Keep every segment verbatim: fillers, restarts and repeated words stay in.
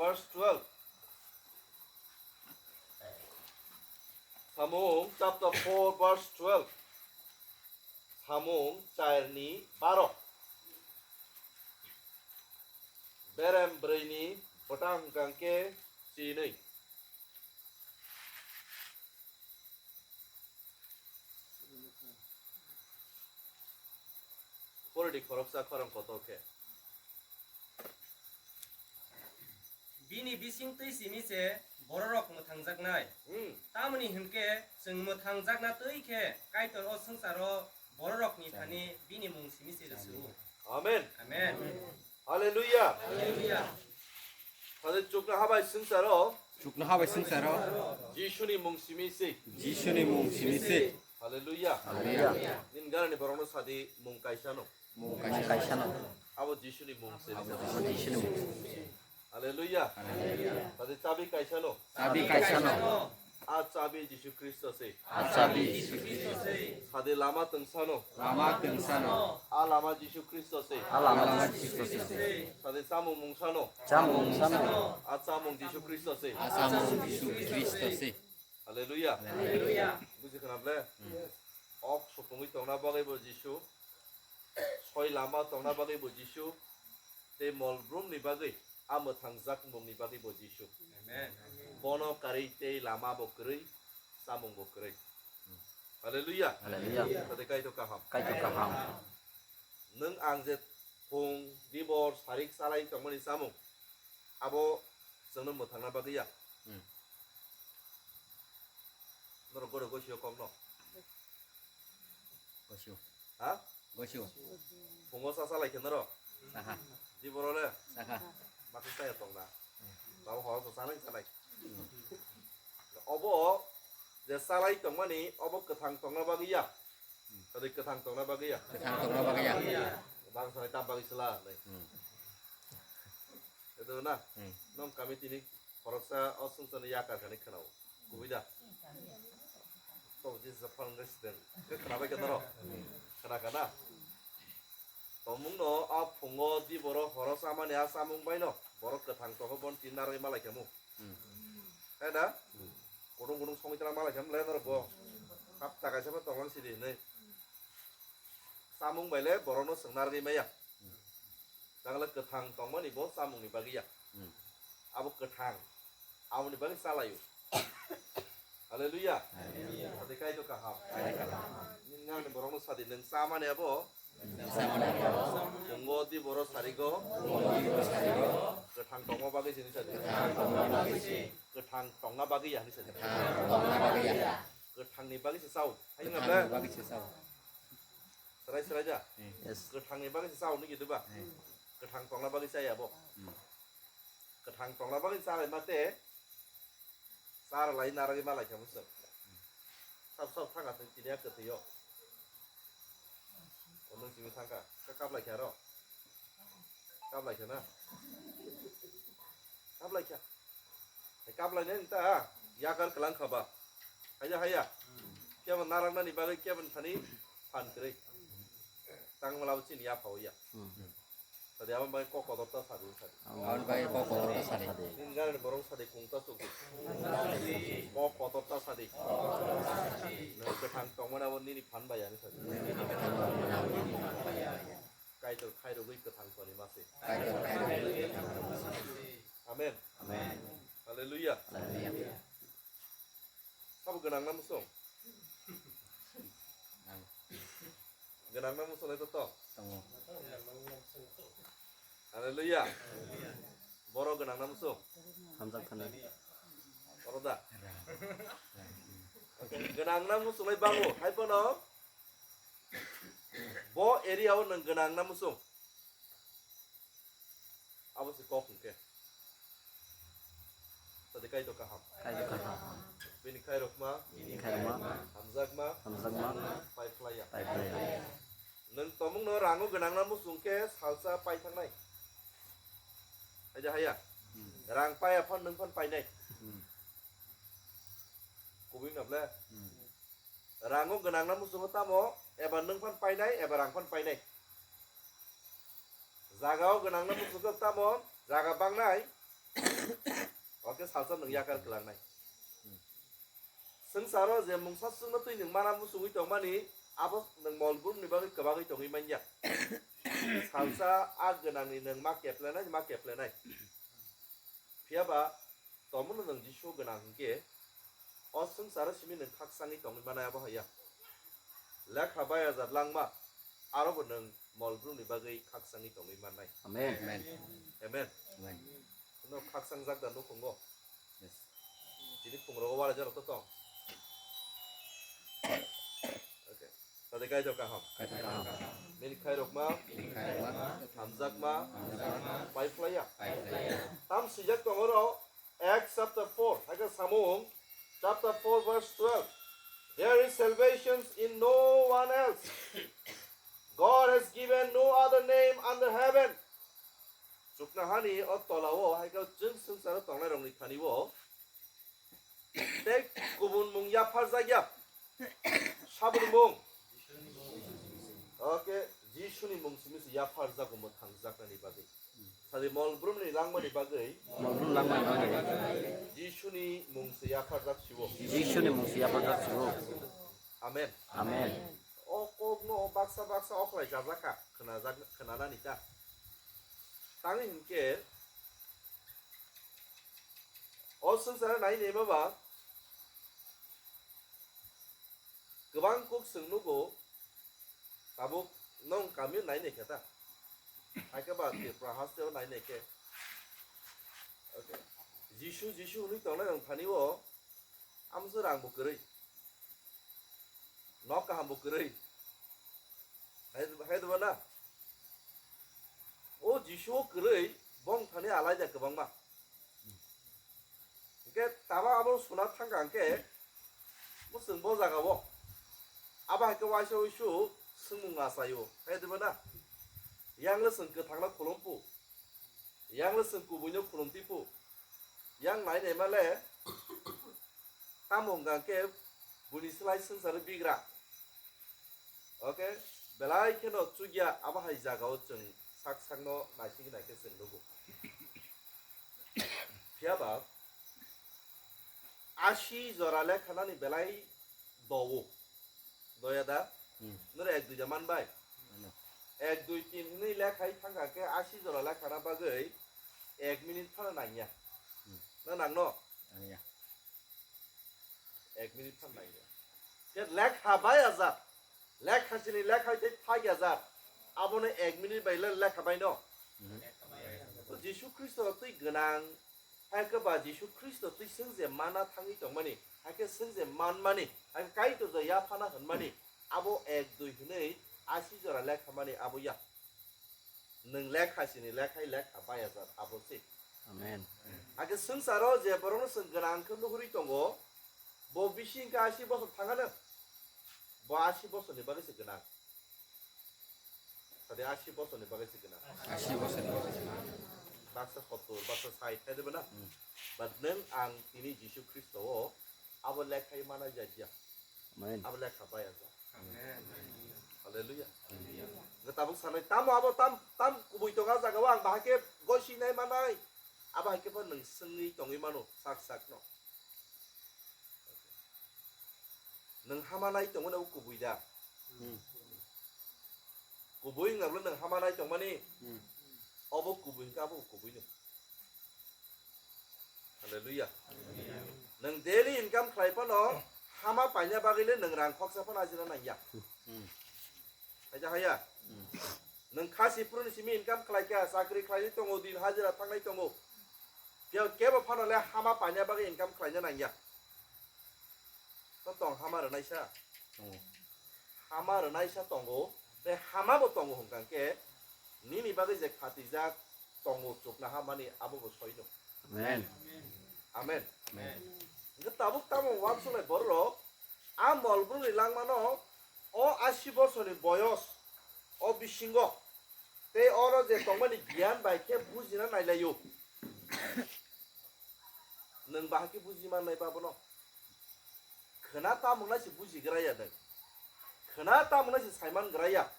Verse twelve. Samung chapter four verse twelve. Samung charni baro. Berem brwini bwtang hwnkha khe chinwi. Poridi khoroksa khorang kotor khe. Bini bising twi simi se bororok mwthangjaknai. Hmm. Tamoni hwnkhe chwng mwthangjakna twi khe Kaitor o swngcharo bororokni thani bini mung simi se rw-o. Amen. Amen. Hallelujah. Hallelujah. Hade chukna habai swngcharo. Chukna habai swngcharo. Jisuni mung simi se. Jisuni mung simi se. Hallelujah. Hallelujah. Nin garani borokno sadi mung kaisano. Mung kaisa kaisano. Abo Jisuni mung se. Abo Jisuni mung. Hallelujah. Hallelujah. Sadi chabi kaisano. Chabi kaisano. A chabi Jisu Khristo se. A chabi Jisu Khristo se. Sadi lama tungsano. Lama tungsano. A lama Jisu Khristo se. A lama Jisu Khristo se. Sadi chamung mungsano. Chamung mungsano. A chamung Jisu Khristo se. A chamung Jisu Khristo se. Hallelujah. Hallelujah. Buji khna ble? Hmm. Ok sukungwi tongna bagwi bo Jisu. Soi lama tongna bagwi bo Jisu. Tei mol brumni bagwi a mwthangjak mungni bagwi bo Jisu. Amen. Bono karwi tei lama bo kwrwi, chamung bo kwrwi. Hallelujah. Hallelujah. Tade Kaitor kaham. Kaitor kaham. Nwng ang je phung, dibor, sarik chalai tongmani chamung, abo chwngno mwthangna bagwi ya. Hmm. Norok goro gosio kokno. Gosio. Ha? Gosio. Phungo cha chalai khe norok? Saha. Diboro le? Saha. Baksa chaya tongna. Hmm. Babo horo cha chanai chanai. Hmm. Obo je chalai tongmani, obo kwthang tongna bagwi ya. Tadi kwthang tongna bagwi ya. Kwthang tongna bagwi ya. Bang sanai tam bagwi sela nai. Hmm. Edo na. Hmm. Nong kami tini khoroksa o sungsani yakar kani khwnao. Kubui da. To this is a foreign resident. Khwnabai khe noro. Khwna kana. Tomung no a phungo di boro horo samani a samung bai no. Borok kwthang tongo bon tin narwi malai khamu. Hmm. Hai da? Hmm. Kudung kudung songwi tana malai khamu le noro bo. Hapta kaisa bo tonglang sidi hinwi. Samung bai le borokno swngnarwi maya. Hmm. Tangla kwthang tongmani bo samungni bagwi ya. Hmm. Abo kwthang. Aboni bagwi chalaio. Hallelujah. Hallelujah. Sadi Kaitor kaham. Kaitor kaham. Nini nangni borokno sadi nwng chamani abo. Nwng chamani abo. Phungo di boro sarigo. Phungo di boro sarigo. Kwthang tongma bagwi sini sadi. Kwthang tongma bagwi sini. Kwthang tongna bagwi ya hini sadi. Kwthang tongna bagwi ya. Kwthangni bagwi se chao. Hai wngna ble? Kwthangni bagwi se chao. Serai serai ja? Hmm. Yes. Kwthangni bagwi se chao nigi diba? Hmm. Kwthang tongna bagwi chaya bo. Hmm. Kwthang tongna bagwi chalai ma te. Char lai naragwi malai kha musuk. Sab sab thanga tong tini a kwthwi o. O nung simi thangkha. Kha kaplai kha ro. Kaplai kha na. Kaplai kha. Hai kaplai nai ta. Yakar kwlang kha ba. Haya haya. Kebo narang nani bagwi kebo thani phan kwrwi. Tang mala chini ya phao ya. Hmm. Sadi abang bai kok kotor ta sadi sadi. Abang bai kok kotor ta sadi. Nin gari borong sadi kung ta suk. Kok kotor ta sadi. Nang kwthang tongmani abo nini phan bai ani sadi. Kaitor khairogwi kwthang toni mase. Amen. Amen. Hallelujah. Hallelujah. Sabo gwnang na musung? Ang. Gwnang na musung lai to to? Tongo. Hallelujah. Boro gwnang na musung? Hamjak thani. Boro da? Gwnang na musung lai bango. Hai bono? Bo area o nwng gwnang na musung? Abo se kok hwnkhe. Sadi Kaitor kaham. Kaitor kaham. Bini khairokma. Bini khairokma. Hamjakma. Hamjakma. Pai phlaiya. Pai phlaiya. Nwng tomungno rango gwnang na musung khe salsa pai thangnai. Haida haya. Hmm. Rang paiya phan nwng phan painai. Hmm. Kubui na ble? Hmm. Rango gwnang na muchungo tamo, eba nwng phan painai, eba rang phan painai. Jaga o gwnang na muchungo tamo, jaga bangnai, Oke, salsa nwng yakar kwlangnai. Swngcharo je mungsa swngno twi nwng mana muchungwi tongmani, abo nwng mol brumni bagwi kwbagwi tongwi manya. Salsa a gwnangni nwng ma keplenai, ma keplenai. Phiya ba tomono nwng Jisu gwnang hinkhe, o swngcharo simi nwng khakchangwi tongwi manai abo haiya. Lekha bayajak langma, aro bo nwng mol brumni bagwi khakchangwi tongwi mannai. Amen. Amen. Amen. Amen. No khakchang jak da nukhungo. Yes. Chini khungrogo wara jaro to tong. Okay. Tade kaitor kaham. Kaitor kaham. Nini khairokma. Nini khairokma. Hamjakma. Hamjakma. Paiphlaiya. Paiphlaiya. Tam sijak tongoro Acts chapter four, hai khe samung chapter four verse twelve. There is salvation in no one else. God has given no other name under heaven. Chuknohani o tolao hai khe chwng swngcharo tongnairokni thani o tei kubun mung yapharjakya. Saboni mung. Oke, Jisuni mung simi se yapharjago mwthangjaknani bagwi. Sadi mol brumni langmani bagwi. Mol brum langmani bagwi. Jisuni mung se yapharjak siwo. Jisuni mung se yapharjak siwo. Amen. Amen. O kokno baksa baksa okhlai kajak kha, khwnajak, khwnanani ta. Tangwi hinkhe o swngcharo nai naima ba kwbang kuk chwng nugo, tabuk nong kamio nai nai khe ta. Hai khe ba Tripura haste o nai nai khe. Okay. Jisu, Jisu hwnwi tongnai nong thani o, amso rang bo kwrwi. Nok kaham bo kwrwi. Hai, hai deba na? O Jisu o kwrwi, bong thani alaida kwbangma. Hingke tama abo suna thangka hingke, bo chwng bo jaga o. Abo hai khe waisa uisu swngmung achaio. Hai deba na? Yang le chwng kwthangno khulum pu. Yang le chwng kubui no khulum ti pu. Yang nai nai ma le, tamo hwnka hingke buini slai swngcharo bigra. Oke, belai kheno chukya abo hai jagao chwng sak sakno naisik naikhe chwng nugo. Phiya ba, asi jora lekhanani belai dowo. Doya da? Hmm. Noro ek duita man bai? Ano. Ek, dui, tin hwnwi lekhai thangkha khe asi jora lekhana bagwi ek minute phano nangya. Hmm. Na nangno? Nangya. Ek minute phano nangya. Khe lekha bai ajak. Lekha sini lekhai tei thak ajak. Abono ek minute bai le lekha bai no? Mhm. Jisu Khristo twi gwnang. Hai khe ba Jisu Khristo twi swng je mana thangwi tongmani, hai khe swng je manmani, hai khe Kaitor je yaphana hwnmani, abo ek dui hwnwi asi jora lekhamani abo ya. Nwng lekha sini lekhai lekha bayajak abo se. Amen. Hai khe swngcharo je borokno chwng gwnang khe nuhurwi tongo, bo bising khe asi bosor thangano, bo asi bosorni bagwi se gwnang. Sadi asi bosorni bagwi se gwnang. Asi bosorni bagwi se gwnang. Baksa sottor, baksa sait khai debe na? Hmm. But nwng ang tini Jisu Khristo o abo lekhai mana jadiya. Amen. Abo lekha baya ja. Amen. Hallelujah. Hallelujah. Nga tabuk sanai, tamo abo tam, tam kubui tonga jaga o ang bahai khe gosi nai manai. Abo hai khe bo nwng swngwi tongwi mano, sak sak no. Nwng hama nai tongmani abo kubui da? Hmm. Kubui wngya bwle nwng hama nai tongmani? Hmm. Obo kubui hwnkhe abo kubui no. Hallelujah. Nwng daily income khlai phano hama paina bagwi le nwng rang khoksa phano ajina nangya. Hmm. Haja haya. Hmm. Nwng khasi phuruni simi income khlai kha, chakri khlaiwi tongo, din hajira thangnai tongo. Kebo, kebo phano le hama paina bagwi income khlaina nangya. To tong hama rwnaisa. Tongo. Hama rwnaisa tongo, tei hama bo tongo hwnkha khe nini bagwi je khatijak tongo chukna hamani abo bo soi no. Amen. Amen. Amen. Hwnkhe tabuk tamo uansuknai bororok a mol brumni langmano o asi bosorni boyos o bisingo tei oro je tongmani giyan bai khe bujina nailaio. Nwng bahai khe buji mannai ba bono? Khwna tamung nai se buji gra ya nwng. Khwna tamung nai se saiman gra ya.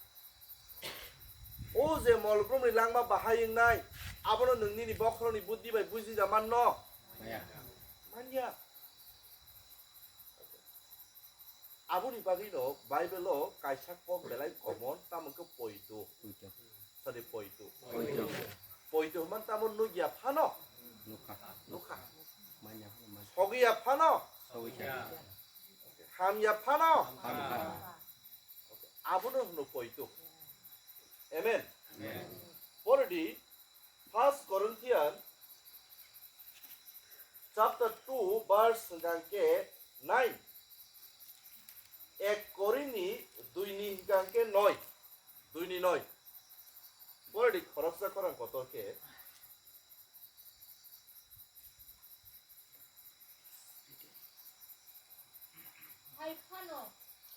O O je molbrumni langma bahai wngnai, abono nwng nini bokhorokni buddhi bai buji da manno? Maya. Manya. Aboni bagwino Bible-o kaisa kok belai common, tamo khe poito. Poito. Sadi poito. Poito. Poito hwnman tamo nukya phano? Nukha. Nukha. Manya phano, manya. Sogwi ya phano? Sogwi kha. Ham ya phano? Ham kha. Abono hwno poito. Amen. Amen. Poredi First Corinthians chapter two verse hwnkha khe nine. Ek Korinni dui ni hwnkha khe noi. Dui ni noi. Poredi khoroksa khorang kotor khe. Hai phano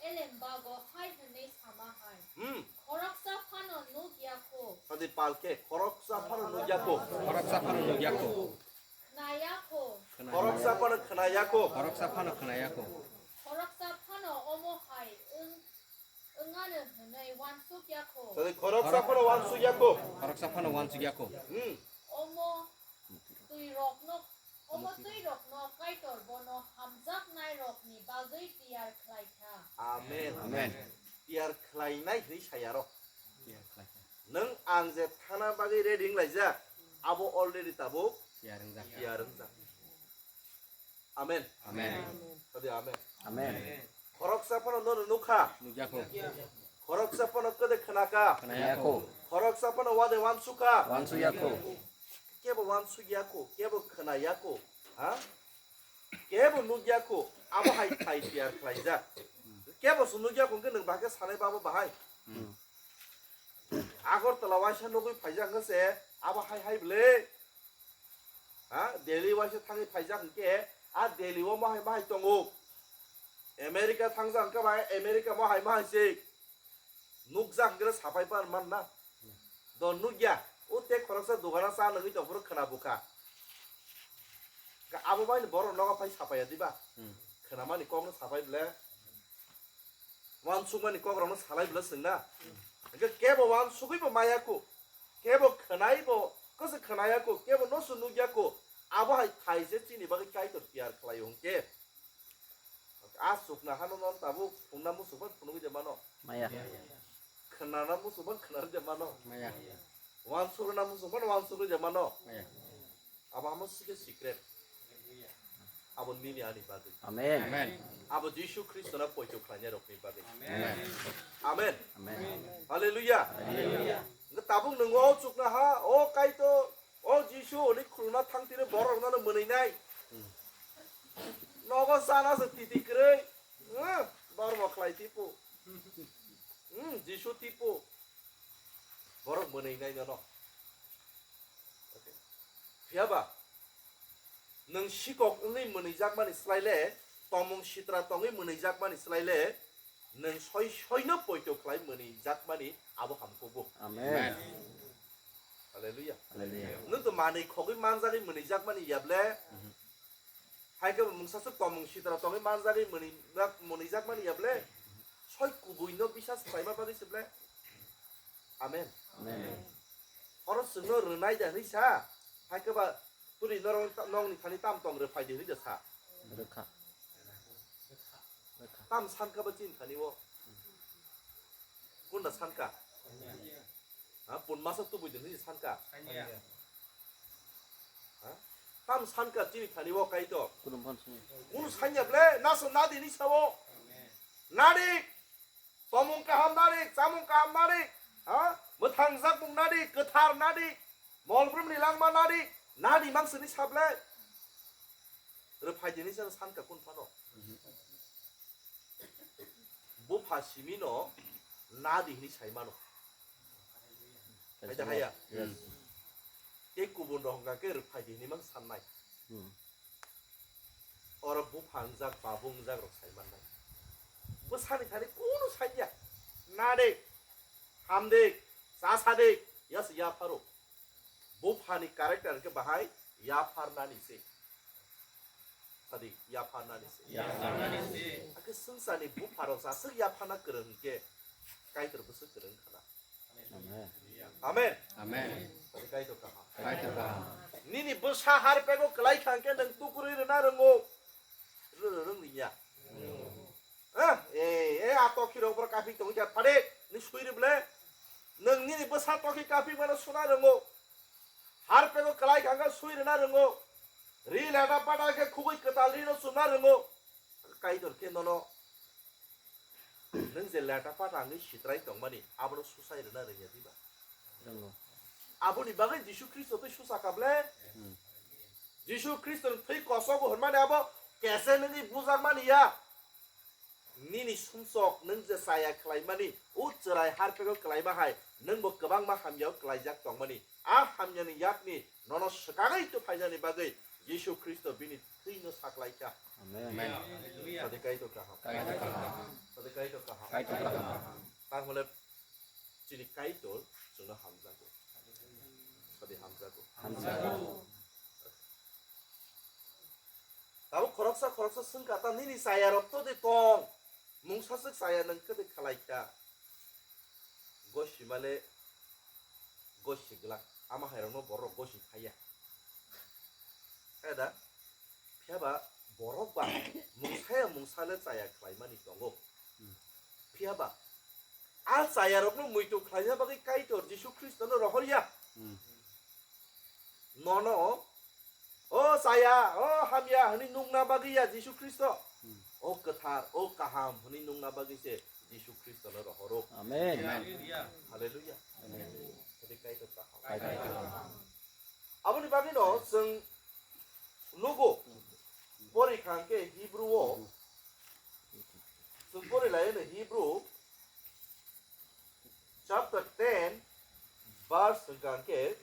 elem bago hai hwnwi sama hai. Hmm. Khoroksa phano nuk ya kho. Sadi pal khe, khoroksa phano nuk ya kho. Khoroksa phano nuk ya kho. Khna ya kho. Khoroksa phano khna ya kho. Khoroksa phano khna ya kho. Khoroksa phano omo hai wng-, wngano hwnwi wansuk ya kho. Sadi khoroksa phano wansuk ya kho. Khoroksa phano wansuk ya kho. Hmm. Omo twirokno, omo twirokno Kaitor bono hamjaknairokni bagwi tiyar khlai kha. Amen. Amen. Tiyar khlainai hwnwi sayarok. Tiyar khlai kha. Nwng ang je thana bagwi ready wnglaijak, abo already tabuk tiyar wngjak. Tiyar wngjak. Amen. Amen. Sadi amen. Amen. Khoroksa phano nono nukha. Nukya kho. Khoroksa phano kwde khna kha. Khna ya kho. Khoroksa phano wade wansuk kha. Wansuk ya kho. Kebo wansuk ya kho, kebo khna ya kho. Ha? Kebo nuk ya kho. Abo hai thai tiyar khlaijak. Kebo se nuk ya kho hwnkhe nwng bahai khe sanai babo bahai. Hmm. Agartala waisa nugwi phaijak hwnkhe se abo hai hai bwle. Ha, Delhi waisa thangwi phaijak hwnkhe, a Delhi o mahai mahai tongo. America thangjak hwnkhe bai America mahai mahai se. Nukjak hwnkhe saphai pan man na. Don nukya, o tei khoroksa dogana cha nungwi tong phuru khwna bukha. Ka abo bai borok nogo phai saphaiya diba? Hmm. Khwnamani kokno saphai bwle. Wansukmani kokrokno salai bwle chwngna. Hwnkhe kebo wansugwi bo maya kho, kebo khwnai bo kwchwk khwnaya kho, kebo nosu nukya kho, abo hai thaise chini bagwi Kaitor tiyar khlaio hwnkhe. A chukna hano non tabuk phunukna muchung phano phunugwi de mano. Maya. Khwnana muchung phano khwnarwi de mano. Maya. Wansukna muchung phano wansugwi de mano. Maya. Abo amo sikhe secret. Abo nini ani bagwi. Amen. Amen. Abo Jisu Khristo na poito khlainai rokni bagwi. Amen. Amen. Amen. Hallelujah. Hallelujah. Nga tabuk nungo o chukna ha, o Kaitor, o Jisu, oni khulna thang tini borok no mwnwi nai. Nogo sana se titi kwrwi. Hmm, dormo khlai tipo. Hmm, Jisu tipo. Borok mwnwi nai nono. Phiyaba, nwng sikok wngwi mwnwijakmani slai le, tomung sitra tongwi mwnwijakmani slai le, nwng soi soino poito khlai mwnwijakmani abo hamkugo. Amen. Hallelujah. Hallelujah. Nwng to manwi khogwi manjagwi mwnwijakmani yable, hai khe bo mungsa swk tomung sitra tongwi manjagwi mwnwi, mwnwijakmani yable, soi kubuino bisas khlaima bagwi se ble. Amen. Amen. Oro chwngno rwnai da hwnwi sa, hai khe ba turi norok ta-, nokni thani tam tong rw phai di hwnwi da sa. Rwkha. Rwkha. Tam sankha ba chini thani o? Kunda sankha? Ha, pun masa tubui di hwnwi sankha? Ha? Tam sankha chini thani o Kaitor? Kunu sanya ble, naso nadi ni sao. Nadi. Tomung kaham nadi, chamung kaham nadi, ha? Mwthang jakmung nadi, kwthar nadi, molbrumni langma nadi, nadi mangsini sablai. Rwphai dini sa sankha kun phano. Bupha simino nadi hini saimano. Hai da haya? Yes. Tei kubun rok hwnkha khe rwphai di hini mang sannai. Hmm. Oro bupha wngjak, babu wngjak rok sai mannai. Bwsani thani kunu sanya. Nadi, hamdi, chasadi, yas yapharo. Buphani character khe bahai yapharnani se. Sadi, yapharnani se. Yapharnani se. Hakhe swngcharni bupharok aswk yapharna kwrwng hwnkhe Kaitor bwswk kwrwng khana. Amen. Amen. Amen. Kaitor kaham. Kaitor kaham. Nini bwsa har pego kwlai kha hwnkhe nwng tukurwi rwna rwngo? Rw-, rwng liya. Eh, eh, eh, a tokhi rok boro kaphi tongwi kha phade, ni swi rw ble. Nwng nini bwsa tokhi kaphi mano suna rwngo. Har pego kwlai kha hwnkhe swi rwna rwngo. Ri leta pata khe khugui kwtal rino chumna rwngo. Kaitor khe nono nwng je leta pata wngwi sitrai tongmani, abono susai rwna rwngya diba? Rwngo. Aboni bagwi Jisu Khristo twi susa kha ble? Hmm. Jisu Khristo ni thwi kosogo hwnmani abo kese nini bujakmani ya. Nini sumsok nwng je chaya khlaimani, o chwrai har pego kwlaima hai, nwngbo kwbangma hamyao kwlaijak tongmani. A hamyani yakni nono swkagwi tubuphainani bagwi Jisu Khristo bini thwino saklaikha. Amen. Amen. Sadi Kaitor kaham. Kaitor kaham. Sadi Kaitor kaham. Kaitor kaham. Tangmale chini Kaitor chwngno hamjago. Sadi hamjago. Hamjago. Tabuk khoroksa khoroksa swngkha ta nini chayarok to de tong. Mungsaswk chaya nwng kwdwi khlaikha. Gosi male gosi glak. Ama hairokno borok gosi khaiya. Khe da? Phiya ba borok ba mungsaya mungsa le chaya khlaimani tongo. Phiya ba a chayarokno muitu khlaina bagwi Kaitor Jisu Khristono rohorya. Nono, "O chaya, o hamya," hwnwi nungna bagwi ya Jisu Khristo. O kwthar, o kaham hwnwi nungna bagwi se Jisu Khristono rohoro. Amen. Hallelujah. Hallelujah. Hadi Kaitor kaham. Kaitor kaham. Aboni bagwino chwng nugo, pori kha hwnkhe Hebrew o, chwng pori lai no Hebrew chapter ten verse hwnkha hwnkhe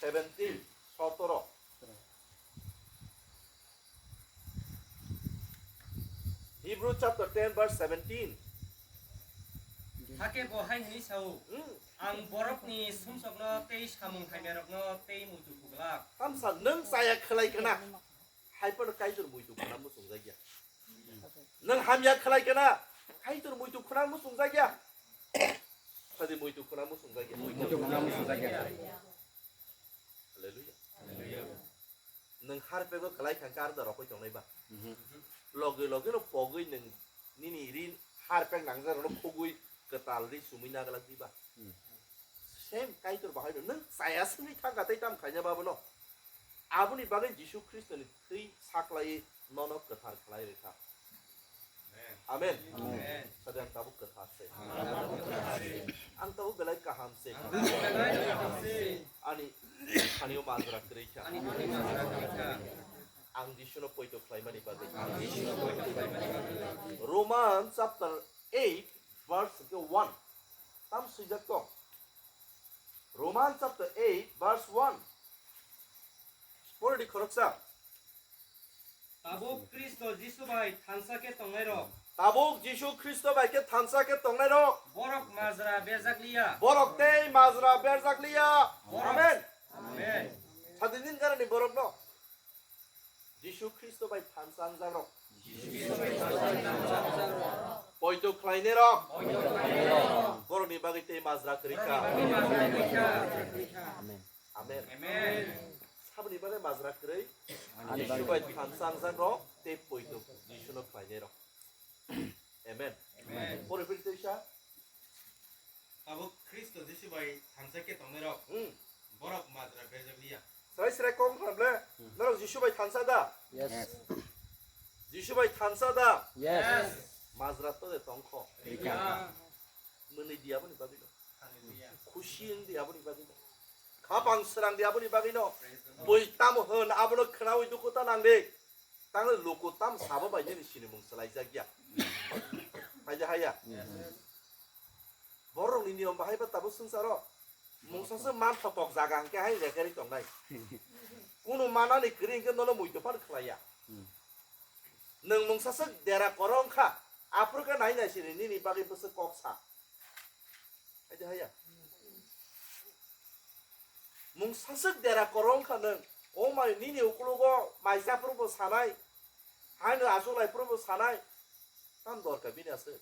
seventeen, sotoro. Hebrew chapter ten verse seventeen. Hakhe bo hai hwnwi sao, Hmm. "Ang borokni sumsokno tei samung hamyarokno tei muitu phuglak." Tamsa nwng chaya khlai kana, hai phano Kaitor muitu khna muchungjak ya. Nwng hamya khlai kana, Kaitor muitu khna muchungjak ya. Sadi muitu khna muchungjak ya. Muitu khna muchungjak ya. Hallelujah. Nwng har pego kwlai kha hwnkhe arda rokoi tongnai ba? Mhm. Logi logi no pogwi nwng nini ri har pek nangjak rokno khugwi kwtal ri sumwi naglak di ba? Hmm. Same Kaitor bahai no nwng chaya simi thangkha tei tam khaina ba bono. Aboni bagwi Jisu Khristo ni thwi saklai nono kwthar khlai rwkha. Amen. Amen. Sadi ang tabuk kwthar se. Ang tabuk belai kaham se. Ani, ani o majra kwrwi kha. Ang Jisu no poito khlaimani bagwi. Roman chapter eight verse one. Tam swijak tong. Roman chapter eight verse one. Pori di khoroksa. Tabuk Khristo Jisu bai thansa khe tongnairok. Tabuk Jisu Khristo bai khe thansa khe tongnairok. Borok majra berjak liya. Borok tei majra berjak liya. Borok. Amen. Amen. Sadin din garani borokno. Jisu Khristo bai thansa wngjakrok. Poito khlainairok. Borokni bagwi tei majra kwrwi kha. Amen. Amen. Amen. Saboni bagwi majra kwrwi. Ani Jisu bagwi. Bai thansa wngjakrok tei poito Jisuno khlainairok. Amen. Amen. Pori pori tei sa. Tabuk Khristo Jisu bai thansa khe tongnairok. Hmm. Borok majra berjak liya. Srai srai kok wngkha ble. Hmm. Norok Jisu bai thansa da? Yes. Jisu bai thansa da? Yes. Majra to de tongkho. Rika. Mwnwi di aboni bagwi no. Hallelujah. Khusi wng di aboni bagwi no. Khapang srang di aboni bagwi no. Praise the Lord. Bui tamo hwn abono khnaui dukhu ta nang di. Tangni luku tam sabo bai nini sinimung swlaijak ya. Haja haya. Yes. Borokni niyom bahai ba tabuk swngcharo. Mungsaswk man thotok jaga hwnkhe hai lekari tongnai. Kunu manani kwrwi hwnkhe nono muitu phan khlaiya. Hmm. Nwng mungsaswk dera korong kha, aphuru khe nai nai sini nini bagwi bwswk kok sa. Hai de haya. Mungsaswk dera korong kha nwng. O mai nini ukologo mai cha phuru bo sanai. Haino achuk lai phuru bo sanai. Tam dorkar bini aswk.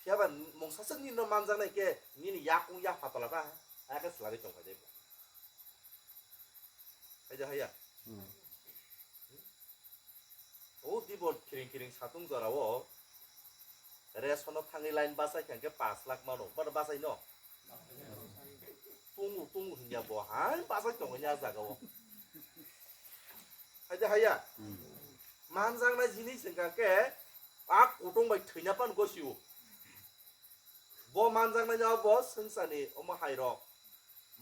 Phiya ba mungsa swk nini no manjaknai khe nini yakung yapha tola ba, aya khe swlagwi tong phai de bo. Hai de haya. Hmm. O dibo khiring khiring satung jora o ration o thangwi line bachai kha khe pash lakh mano, bado bachai no? Tungu tungu hinya bo hai bachai tongo nya jaga o. Hai de haya. Hmm. Manjaknai jinis hwnkha khe a kutung bai thwina pan gosio. Bo manjaknai no bo swngchani omo hai rok,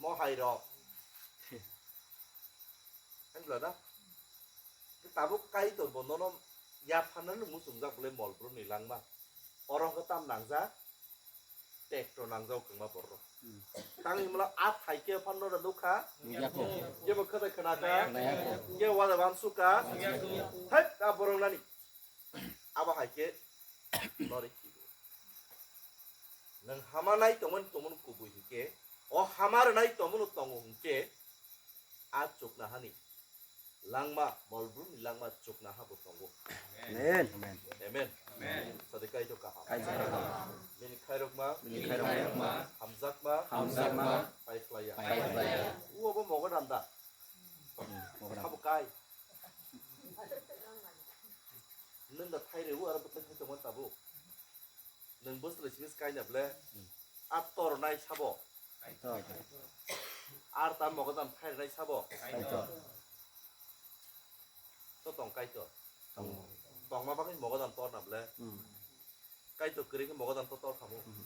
mo hai rok. Hwnla da? Tabuk Kaitor bo nono yapharnani muchungjak bole mol brumni langma. Oro hwnkhe tam nangjak, tractor nangjak kwbangma borok. Hmm. Tang himla a phaikhe phan nono nukha. Nukya kho. Kebo khwdai khwnakha. Nukya kho. Kebo wada wansukha. Nukya kho. Thek a borok nani. Abo hai khe nori khibo. Nwng hama nai tongmani tongmani kubui hinkhe, o hama rwnai tongmani tongo hinkhe, a chuknahani langma, mol brumni langma chuknaha bo tongo. Amen. Amen. Amen. Amen. Sadi Kaitor kaham. Kaitor kaham. Bini khairokma. Bini khairokma. Hamjakma. Hamjakma. Paiphlaiya. Paiphlaiya. Uobo mogodam da. Hmm, mogodam. Sabo kai. Nwng da thai rebu aro bwthai thai tongma tabuk. Nwng bwswlwi simi se kaina ble. Hmm. A tornai sabo. Kaitor. Ar ta mogodam thairnai sabo. Kaitor. To tong Kaitor. Tongo. Tongma bagwi mogodam torna ble. Hmm. Kaitor kwrwi khe mogodam to tor khamu. Hmm.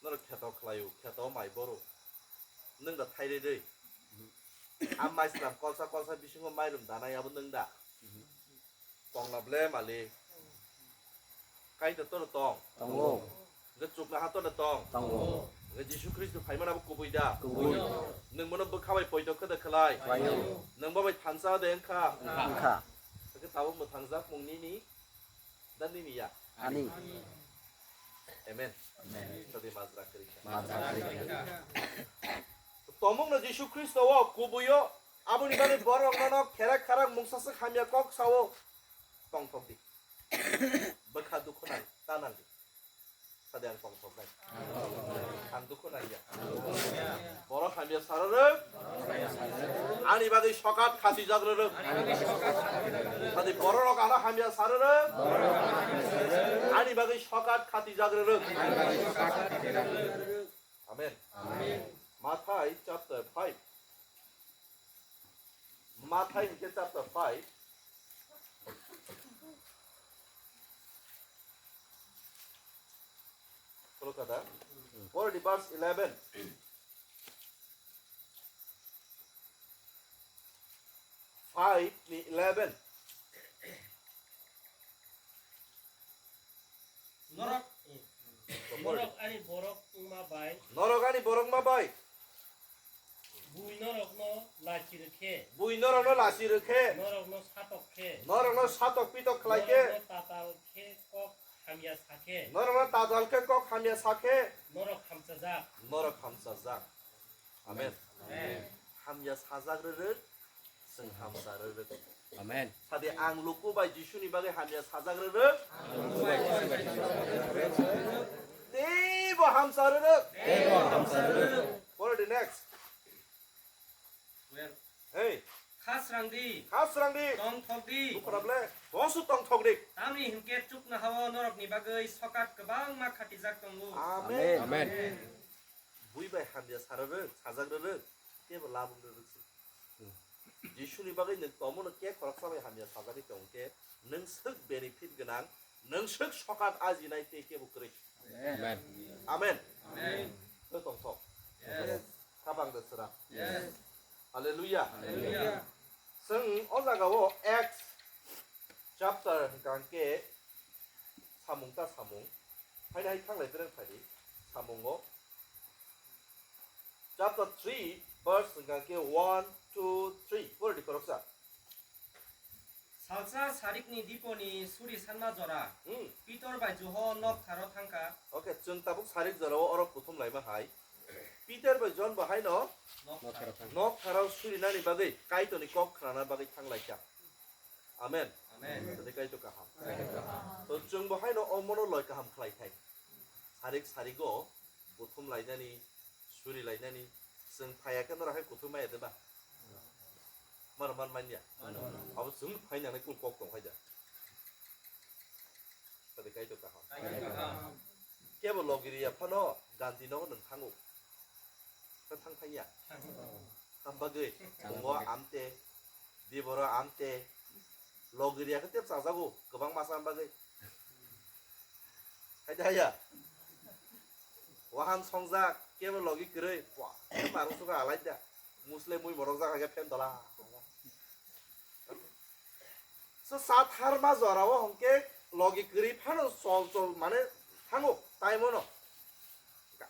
Norok kheto khlaio, kheto mai boro. Nwng da thairwi rwi. Hmm. A mai slam kolsa kolsa bisingo mairum danai abo nwng da. Hmm. Tongna ble mali. Kaitor tono tong. Tongo. Hwnkhe chuknaha tono tong. Tongo. Hwnkhe Jisu Khristo phaimani abo kubui da. Kubui. Nwng bono bwkha bai poito khe da khlai. Khlaio. Nwng bo bai thansa de wngkha. Wngkha. Hwnkhe tabuk mwthangjak mung nini da nini ya? Ani. Amen. Amen. Sadi majra kwrwi kha. Majra kwrwi kha. Tomungno Jisu Khristo o kubuio aboni bagwi borok nono kherak kharak mungsaswk hamya kok sao. Tongthok di. Bwkha dukhu nang, ta nang di. Sadi ang tongthok nai. Ang dukhu nang ya. Borok hamya sararwk. Ani bagwi sokat khati jagrarwk. Sadi borok ano hamya sararwk. Ani bagwi sokat khati jagrarwk. Amen. Amen. Mathai chapter five. Mathai hwnkhe chapter five. Khulukha da? Pore di verse eleven. Five ni eleven. Norok, norok ani borok wngma bai. Norok ani borok wngma bai. Bui norokno lachi rwkhe. Bui norokno lachi rwkhe. Norokno satok khe. Norokno satok pitok khlai khe. Norokno tatal khe kok hamya sakhe. Norokno tatal khe kok hamya sakhe. Norok hamchajak. Norok hamchajak. Amen. Amen. Hamya sajak rwrwk, chwng hamsa rwrwk. Amen. Sadi ang luku bai Jisuni bagwi hamya sajak rwrwk. Teibo hamsa rwrwk. Teibo hamsa rwrwk. What are the next? Well. Hey. Khasrang di. Khasrang di. Tongthok di. Bukhara ble. Bosu tongthok di. Tamni hinkhe chukna hao norokni bagwi sokat kwbangma khatijak tongo. Amen. Amen. Amen. Bui bai hamya sara rwk, sajak rwk, teibo labung rwk se. Hmm. Jisuni bagwi nwng tomono khe khoroksa bai hamya sajagwi tong khe, nwng swk benefit gwnang, nwng swk sokat ajinai tei kebo kwrwi. Amen. Amen. Amen. Tei tongthok. Yes. Khabang de sra. Yes. Hallelujah. Hallelujah. Chwng o jaga o Acts chapter hwnkha khe samung ta samung. Haino hai thanglai bereng phai di samungo. Chapter three, verse hwnkha khe one, two, three. Pore di khoroksa. Salsa sarikni diponi suri sanma jora. Hmm. Pitor bai Johon nok tharo thangkha. Okay, chwng tabuk sarik jora o oro kuthum laima hai. Pitor bai Johon bo haino nok tharo thangkha. Nok tharo suri nani bagwi Kaitorni kok khnana bagwi thanglaikha. Amen. Amen. Tadi kaitor kaham. Kaitor kaham. To chwng bo haino o mono loi kaham khlai thai. Sarik sarigo buthum lainani, suri lainani, chwng phaiya khe norok hai kuthum maya de ba? Mar mar manya. Mano. Abo chwng phaina nai kung kok tong hai da. Tadi kaitor kaham. Kaitor kaham. Kebo logiri ya phano Gandhi nogo nang thango. Kan thang thang ya. Am bagwi, bungo amte, diboro amte, logiri ya khe tep chajago, kwbang masa am bagwi. Hai da ya. Wahan songjak, kebo logi kwrwi, pwa, marung suka alai da. Musle mui morok jak hai khe phen dola. So, sa tharma jorao hwnkhe logi kwrwi phano chol chol mane thango, time-o no.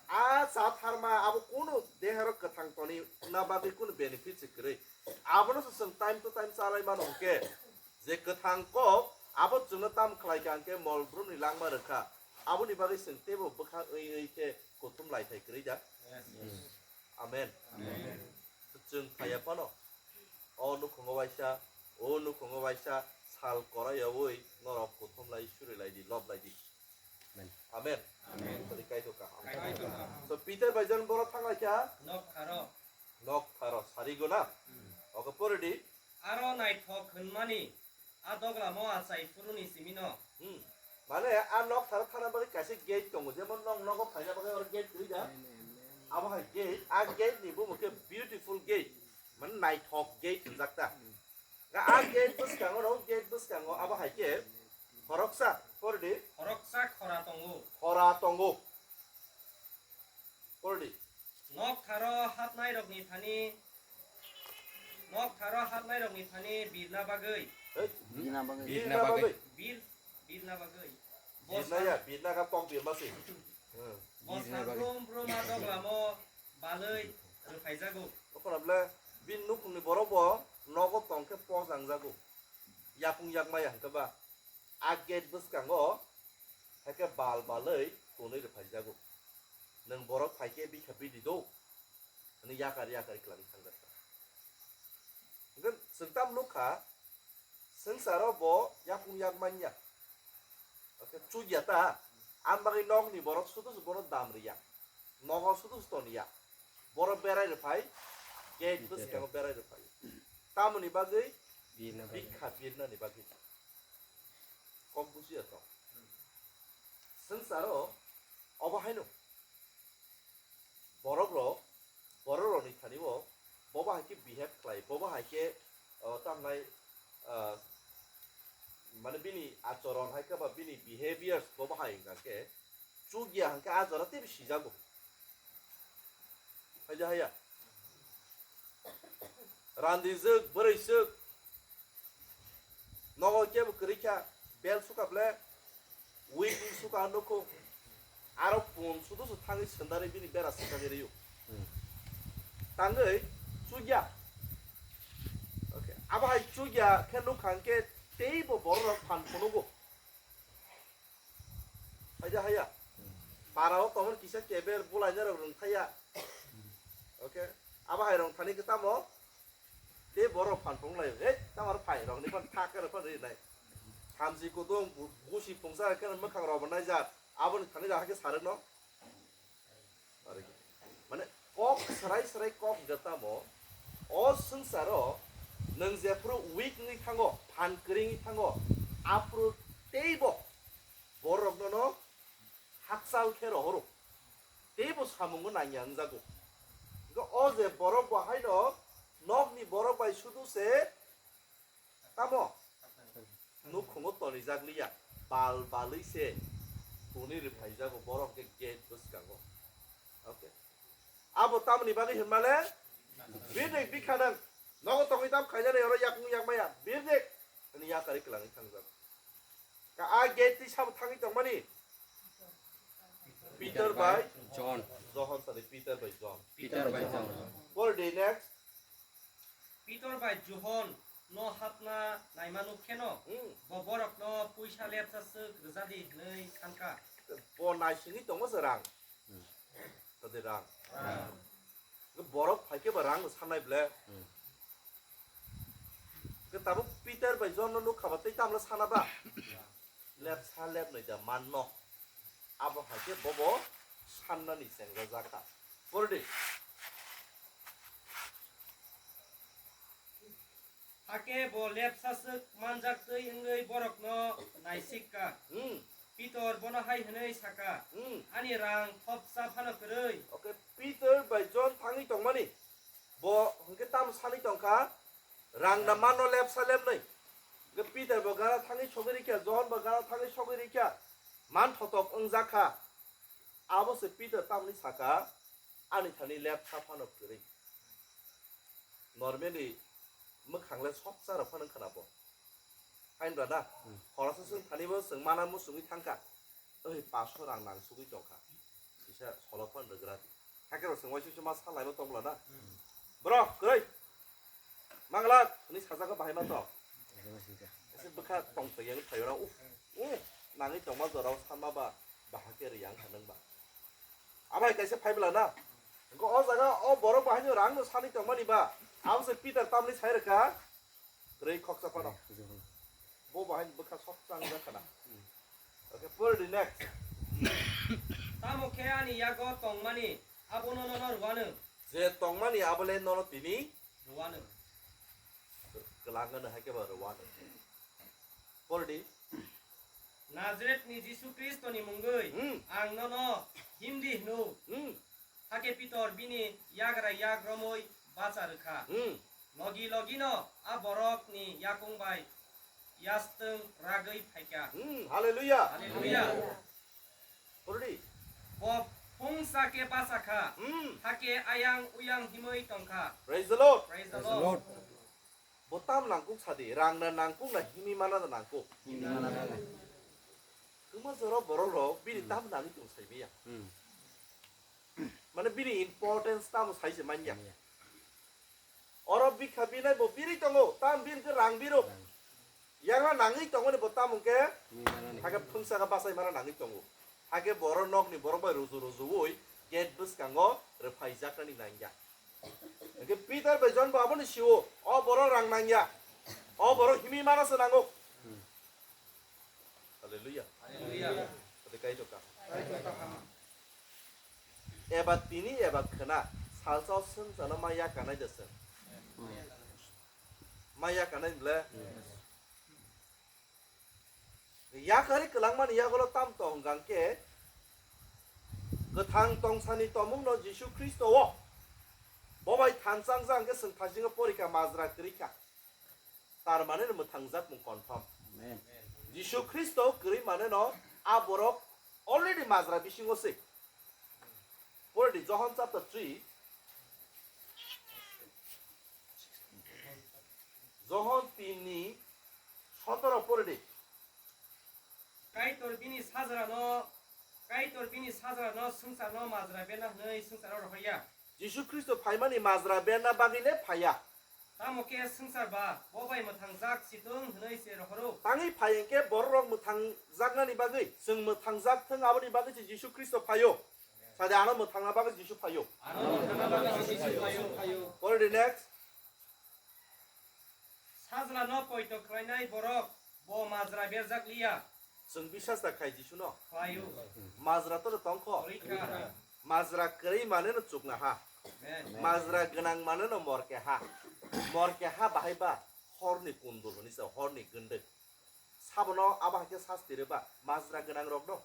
A sa tharma abo kunu dehero kwthang toni na bagwi kunu benefit se kwrwi. Abono se chwng time to time chalai mano hwnkhe je kwthang kok abo chwngno tam khlai kha hwnkhe mol brumni langma rwkha. Aboni bagwi chwng teibo bwkha wi wi khe kuthum lai thai kwrwi da. Amen. Amen. Chwng phaiya phano. O nukhungo waisa, o nukhungo waisa sal korayawi norok kuthum lai suri lai di, lob lai di. Amen. Amen. Amen. Tadi kaitor kaham. Kaitor kaham. So Peter bai John borok thang lai kha. Nok tharo. Nok tharo, sarigo na? Hmm. Oke, pore di. Aro naithok hwnmani a doglamo achai phuruni simino. Hmm. Mane a nok tharo thana bagwi kaisa gate tongo, jemon nok nogo phaina bagwi oro gate kwrwi da. Abo hai gate, a gate ni bumo khe beautiful gate, mane naithok gate hwnjak ta. Ga a gate bwskango, no gate bwskango abo hai khe khoroksa, pore di. Khoroksa khora tongo. Khora tongo. Pore di. Nok tharo hapnairokni thani, nok tharo hapnairokni thani birna bagwi. Hey, birna bagwi. Birna bagwi. Bir, birna bagwi. Birna ya, birna kha tok birma se. Hmm. Bosna birna bagwi. Brum brum a doglamo balwi rwphaijago. Okhorable bin nukhungni borok bo nogo tong khe pok jangjago. Yakung yakmaya hwnkhe ba. A gate bwskango, haikhe bal balwi tonwi rwphaijago. Nwng borok phaikhe bikha bidi do, hwnwi yakar yakar kwlangwi thangjakha. Hwnkhe chwng tam nukha, swngcharo bo yakung yak manya. Hwnkhe chukya ta, ang bagwi nokni borok sudu se bono dam rwya. Nogo sudu se toniya. Borok berai rwphai, gate bwskango berai rwphai. Tamoni bagwi? Birna bagwi. Bikha birnani bagwi. Kok bujiya to. Swngcharo obo haino. Borok rok, borok rokni thani o, bobo hai khe behave khlai, bobo hai khe, o, tamnai, ah, mane bini achoron hai khe ba bini behaviors bobo hai wngkha khe, chukya hwnkhe a jora teibo sijago. Haida haya. Randijwk, bwrwiswk. Nogo kebo kwrwi kha, bel suka ble, week ni suka nukho. Aro pun sudu su thangwi sendari bini bera sikani riyo. Hmm. Tangwi chukya. Okay. Abo hai chukya khe nukha hwnkhe teibo borok rok phan phunugo. Haida haya. Para o tongmani kisa keber bulaina rok rwng thaya. Okay. Abo hai rong thani khe tamo? Tei borok phan phung lai. Hey, tamar phai rok ni phan thak khe rok phan ri nai. Thamchi kutung bu-, busi phungsa khe mwkhang rok bo nai jat. Abo ni thani jahai khe sarwk no. Mane kok srai srai kok hwnkhe tamo, o swngcharo nwng jephuru weak wngwi thango, phan kwrwi wngwi thango, aphuru teibo borokno no hakchal khe rohoro, teibo samungo nangya wngjago. Hwnkhe o je borok bo haino nokni borok bai sudu se tamo? Nukhungo tonijak liya, bal balwi se tuni rwphaijago borok hwnkhe gate bwskango. Okay. Abo tamoni bagwi hinmale? Birdik bikha nang. Nogo tongwi tam khainani oro yakung yakmaya. Birdik. Ani yakarwi kwlangwi thangjago. Ka a gate twi sabo thangwi tongmani? Peter bai John. John sadi Peter bai John. Peter bai John. Pore di next. Pitor bai Johon no hapna naimano kheno, hmm, bo borokno puisa lepsa swk rwjadi hwnwi sankha. Bo naisingwi tongo se rang. Hmm. Tadi rang. Rang. Borok phaikhe bo rang sanai ble. Hmm. Khe tabuk Peter bai John no nukha ba tei tamle sana ba? Lepsa lepnwi da manno. Abo hai khe bobo sannani chengjajakha. Pordi. Hakhe bo lepsa swk manjak twi wngwi borokno naisikha. Hmm. Pitor bono hai hwnwi sakha, Hmm. "Ani rang thopsa phano kwrwi." Okay, Peter bai John thangwi tongmani. Bo hwnkhe tamo sanwi tongkha, rang na manno lepsa lepnwi. Hwnkhe Peter bo gana thangwi sogwi rikha, John bo gana thangwi sogwi rikha. Man thotok wngjakha. Abo se Peter tamni sakha, "Ani thani lepsa phano kwrwi." Normally, mwkhangle sopsa rok phano khna bo. Hain ba na? Hmm. Khoroksa swng thani bo swng mana muchungwi thangkha. "Oi, paso rang nang sugwi tongkha." Kisa solo phano rwgra di. Hakhe rok swng waisa ma salai bo tongla na? Hmm. "Bro, kwrwi. Mangla," hwnwi sajagwi bahai ma tong. Ese bwkha tong tong yang phaio na, uf, uf, nangwi tongma jorao sama ba, bahai khe riyang kha nang ba. Abai kaisa phai bwla na. Hwnkhe o jaga o borok bahai no rang no sanwi tongmani ba. Abo se Peter tamni sai rwkha. Kwrwi khoksa phano. Bo bahai bwkha sok chang jak khana. Okay, pore di next. Tamo khe ani yago tongmani, abono nono rwano. Je tongmani abo le nono tini Rwano. Kwlangano hai khe ba rwano. Pore di. Nazaretni Jisu Khristoni mungwi Hmm. ang nono himdi hwno. Hmm. Hakhe Pitor bini yagra yak romwi bacha rwkha. Hmm. Logi logino a borokni yakung bai yastwng ragwi phaikha. Hmm, hallelujah. Hallelujah. Pore di. Bo phungsa khe bacha kha. Hmm. Hakhe ayang uyang himwi tongkha. Praise the Lord. Praise the Praise the Lord. Lord. Bo tam nangkuk sadi, rang na nangkuk na himwi mana na nangkuk. Himwi mana na. Kwma jora borok rok bini Hmm. tam nangwi tong sai maya. Hmm. Mane bini importance tamo sai se manya. Manya. Oro bikha binai bo biri tongo, tam bini khe rang biro. Rang. Yang na nangwi tongo ni bo tamo khe. Himwi mana ni. Hakhe phungsa kha bachai mana nangwi tongo. Hakhe borok nokni borok bai ruju rujuwi gate bwskango rwphaijaknani nangya. Hwnkhe Peter bai John bo abono sio, o borok rang nangya, o borok himwi mana se nango. Hmm. Hallelujah. Hallelujah. Ode Kaitor kaham. Kaitor kaham. Eba tini eba khwna salsa o swngchano ma yakarnai de swng. Hmm. Ma yakarnai ble. Yes. Yakarwi kwlangmani yagulo tam tong hwnkha khe, kwthang tongsani tomungno Jisu Khristo o bo bai thansa wngjak hwnkhe chwng thaisingo porikha majra kwrwi kha. Tar mane no mwthangjak mung confirm. Amen. Jisu Khristo kwrwi mane no a borok already majra bisingo se. Pore di Johon chapter three. Johon tin ni sotoro pore di. Kaitor bini sajrano, Kaitor bini sajrano swngcharno majra berna hwnwi swngcharo rohorya. Jisu Khristo phaimani majra berna bagwi le phaiya. Tamo khe swngchar ba bo bai mwthangjak si thung hwnwi se rohoro. Tangwi phai hwnkhe borok rok mwthangjaknani bagwi, chwng mwthangjak thung aboni bagwi se Jisu Khristo phaio. Sadi ano mwthangna bagwi Jisu phaio. Ano mwthangna bagwi Jisu phaio. Pore di next. Sajlano poito khlainai borok bo majra berjak liya. Chwng bisas da khai Jisuno. Khlaio. Majra to tongkho. Rikha. Majra kwrwi mane no chukna ha. Amen. Majra gwnang mane no morke ha. Morke ha bahai ba horni kundul hwnwi sa horni gunduk. Sabono abo hai khe sasti rwba majra gwnang rokno.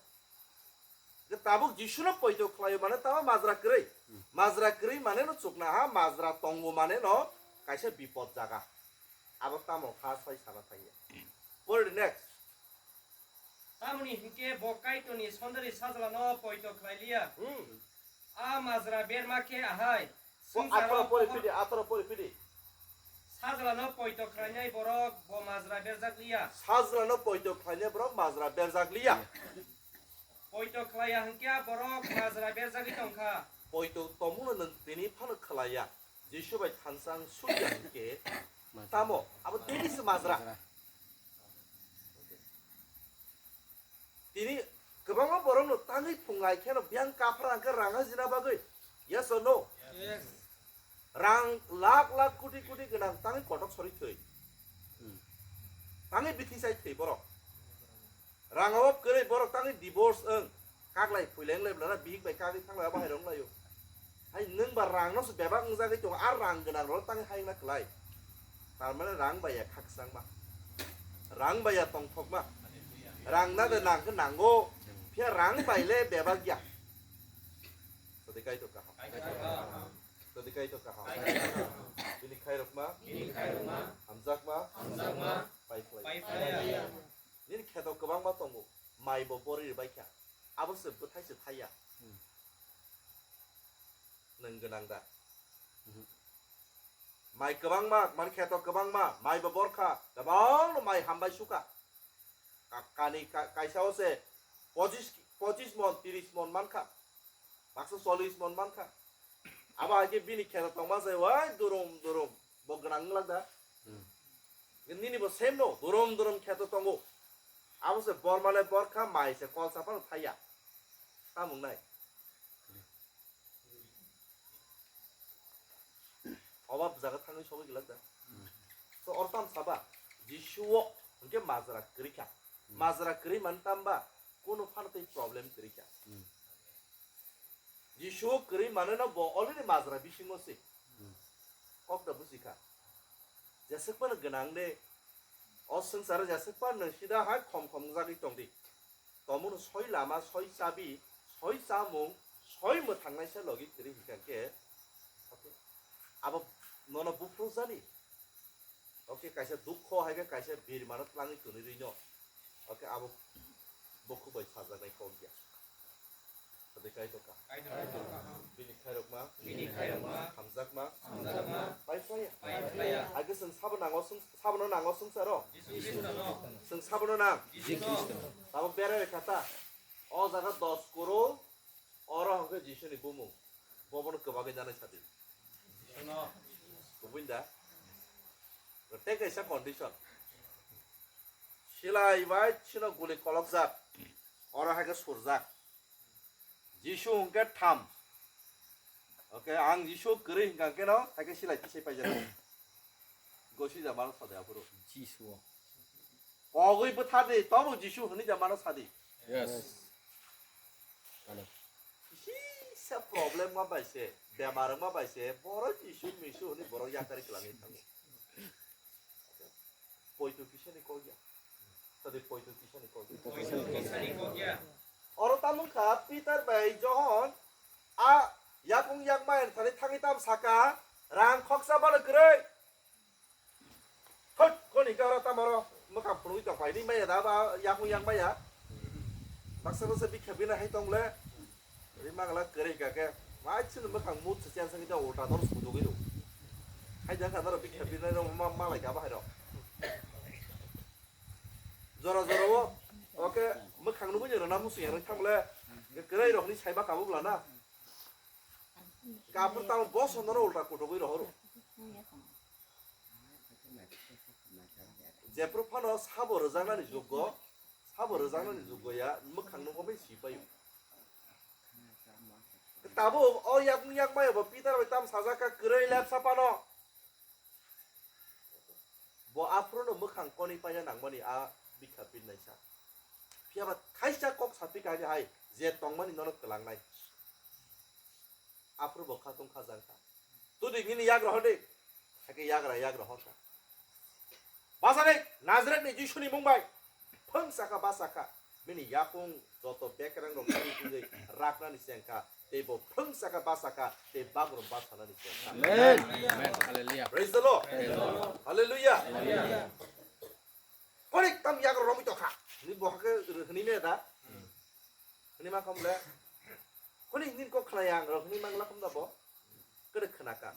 Hwnkhe tabuk Jisuno poito khlaio mane tamo majra kwrwi. Hmm. Majra kwrwi mane no chukna ha, majra tongo mane no kaisa bipod jaga. Abo tamo kha sai sana thangya. Pore di next. Tamoni hinkhe bo Kaitorni sondari sajlano poito khlai liya. Hmm. A majra berma khe ahai. Bo swngcharo atharo pore pohor- phidi, atharo pore phidi. Sajlano poito khlainai borok bo majra berjak liya. Sajlano poito khlainai borok majra berjak liya. Poito khlaiya hwnkhe a borok majra berjagwi tongkha. Poito tongmungno nwng tini phano khlaiya. Jisu bai thansa wng sukya hwnkhe tamo abo tini se majra. Majra. Tini kwbangma borokno tangwi phungai kheno biyang kaphra hwnkhe rang hajina bagwi. Yes or no? Yes. Rang lakh lakh koti koti gwnang tangwi kotok sori thwi. Tangwi bithi sai thwi borok. Rang obo kwrwi borok tangwi divorce wng. Kaklai phuileng lai blana bihik bai kagwi thanglai abo hai rong laio. Hai nwng ba rang no se bebak wngjagwi tongo, a rang gwnang rok tangwi hai wngna kwlai. Tar mane rang bai ya khakchangma. Rang bai ya tongthokma. Rang na de nang khe nango. Phiya rang bai le bebak ya. Sadi kaitor kaham. Sadi kaitor kaham. Bini khairokma. Hamjakma. Pai phlai. Nini kheto kwbangma tongo. Mai bo bori rwbai kha. Abo se bwthai se thaiya. Nwng gwnang da? Mai kwbangma, mani kheto kwbangma, mai bo borkha, kwbangno mai hambai sukha. Ka-, kani ka-, kaisa o se pochis, pochis mon, tiris mon mankha. Baksa chollis mon mankha. Abo hai khe bini kheto tongma se, wai durum durum, bo gwnang wng lak da? Nini bo same no, durum durum kheto tongo. Abo se borma le borkha, mai se kolsa phano thaiya. Tamung nai. Obab jaga thangwi sogwi glak da. So, oro tam saba, Jisu o hwnkhe majra kwrwi kha. Majra kwrwi man tamba, kuno phano tei problem kwrwi kha. Jisu o kwrwi manwi no bo already majra bisingo se. Kok da buji kha. Jeswk phano gwnang de, o swngcharo jeswk phano sida hai khom khom jagwi tong di. Tomono soi lama, soi chabi, soi chamung, soi mwthangnaisa logi kwrwi hinkha khe, okay, abo nono buphru jani. Okay, kaisa dukho hai khe kaisa birmano twlangwi twnwi rwino. Okay, abo bukhuk bai sajaknai kok ya. Sadi kaitor kaham. Bini khairokma. Bini khairokma. Hamjakma. Hamjakma. Pai phlaiya. Pai phlaiya. Hai khe chwng sabo nango, chwng, sabono nango swngcharo. Jisu Khristo no. Chwng sabono nang. Jisu Khristo. Tabuk berai rwkha ta. O jaga dos koro, oro hwnkhe Jisuni bumung. Bobono kwbagwi nanai sadi. Jisu no. Kubui da? Tei kaisa condition. Silai bai chino guli kolokjak. Oro hai khe surjak. Jisu hwnkhe tham. Okay, ang Jisu kwrwi hwnkha khe no, hai khe silai tisai paijak. Gosi da mano sadi aphuru. Jisu. Kogwi bwtha di, tobo Jisu hwnwi da mano sadi. Yes. Hello. Kisa problem ma bai se, bemar ma bai se, borok Jisu misu hwnwi borok yakari kwlangwi thango. Poito kisani kok ya. Sadi poito kisani kok ya. Poito kisani kok ya. Oro tamung kha Peter bai Johon a yakung yakmai thani thangwi tam saka rang khoksa bano kwrwi. Thut, koni ka oro tamoro mwkhang phunugwi tong pai ni maya da ba yakung yakmaya. Baksa baksa bikha bina hai tong le. Ri magala kwrwi ka khe. Mai chini mwkhang mut se chen sangwi da ulta dor sudugwi ro. Hai jang ka dor bikha bina ro ma malai ka bahai ro. Jora jora o, oke, mwkhang nugwi ni rwna musu yang thang le. Kwrwi rok ni saiba kabuk lana. Kaphur tamo boso nono ulta kutugwi rohoro. Jephru phano sabo rwjaknani juggo, sabo rwjaknani juggo ya, mwkhang nukgo bai si paio. Tabuk o yakung yakmai bo Peter bai tam sajak kha, kwrwi lepsa phano. Bo aphuru no mwkhang konwi paina nangmani a bikha pinnaisa. Phiya ba thaisa kok saphi kha hai, je tongmani nono kwlangnai. Aphuru bo khatung khajang kha. Tudi nini yagra hodi. Hakhe yagra yagra hor kha. Basa de Nazareth ni Jisu ni mung bai. Phung saka basa kha. Bini yakung joto bekerang rok twi twi raknani cheng kha. Tei bo phung saka basa kha. Tei bagrum basa nani cheng kha. Amen. Amen. Hallelujah. Praise the Lord. Praise the Lord. Hallelujah. Hallelujah. Konik tam yagra romwi tokha. Ni bo hakhe hini me da. Hini ma kham le. Konik nin kok khna yang rok hini mangla kham da bo. Kwrwi khna ka.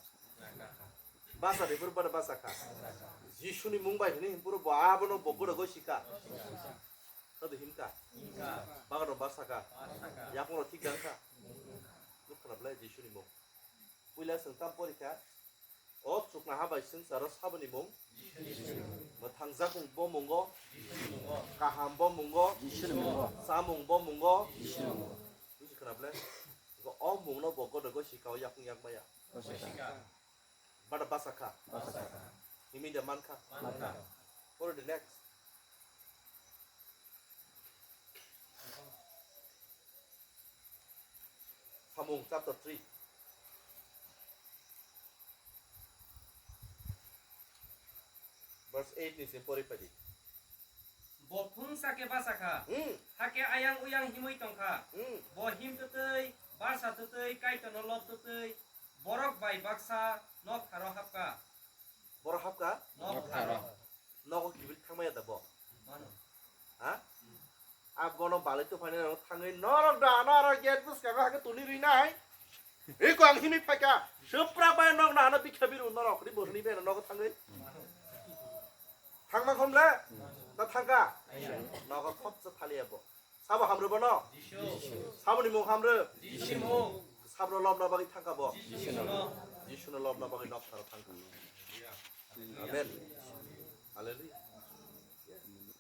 Basa de pur bada basa kha. Jisu ni mung bai hini pur bo abono bo gura go sika. Sadu him ka. Bagano basa ka. Yakung ro thik dang ka. Nuk khna ble Jisu ni mung. Puila seng tam pori kha. O chukna ha bai swngcharo saboni mung. Mwthangjakmung bo mungo. Kaham bo mungo. Chamung bo mungo. Buji khna ble? Go o mungno bo godo go sikao yakung yakmaya. Bada basa kha. Himwi de man kha. Poro de next. Mung chapter three. Verse eight ni simi pori phai di. Bo phung sake bachakha. Hmm. Hake ayang uyang himwi tongkha. Hmm. Bo him twtwi, barsa twtwi, Kaitorno lob twtwi, borok bai baksa nok tharo hapkha. Borok hapkha? Nok tharo. Nogo kibri thangmaya da bo? Mano. Ha? A bono balai tongphani rok thangwi norok da, norok gate bwskango hake tuni rinai. Eko ang himwi phaikha. Supra bai nok na hano bikha biru norok ri bo hwnwi bai nogo thangwi. Thangma khomle? Na thangkha? Nogo khopsa thaliya bo. Sabo hamrw bono? Jisu. Saboni mung hamrw? Jisu mung. Sabno lobna bagwi thangkha bo? Jisu no. Jisu no lobna bagwi nok tharo thangkha. Amen. Hallelujah.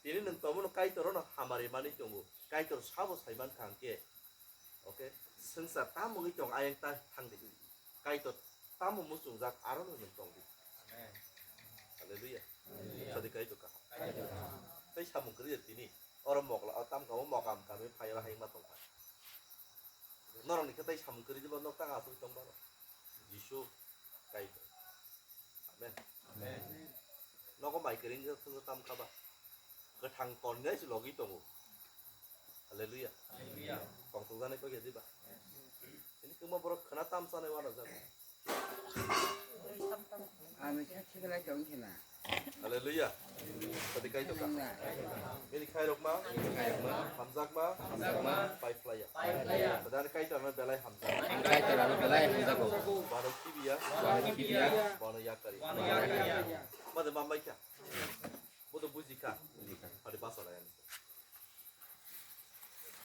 Tini nwng tomono Kaitor no hamari mani tongo. Kaitor sabo sai mankha hwnkhe. Okay? Swngchar tamo wngwi tong ayang ta thangdi. Kaitor tamo muchungjak aro no nwng tongdi. Hallelujah. Hallelujah. Sadi Kaitor kaham. Kaitor kaham. Tei samung kwrwi tini. Oro mokla, o tamkha o mokam kami phai oro hai ma tongkha. Norokni khe tei samung kwrwi diba nok tang aswk tong baro. Jisu Kaitor. Amen. Amen. Nogo mai kwrwi wngkha thwngwi tamkha ba. Kwthang tornai se logi tongo. Hallelujah. Hallelujah. Tongthokjaknai kok ya diba. Ini kwma borok khwna tamsa nai wana jago. Ani khe khe lai tong khe na. Hallelujah. Tadi kai to ka. Nang na. Bini khai rok ma. Hamjak ma. Hamjak ma. Pai flaya. Pai flaya. Tadi kai to na belai hamjak. Kai to na belai hamjak. Bano kibiya. Bano kibiya. Bano yakari. Bano yakari. Made mamai kya. Bodo buji ka. Buji ka. Adi basa lai ani.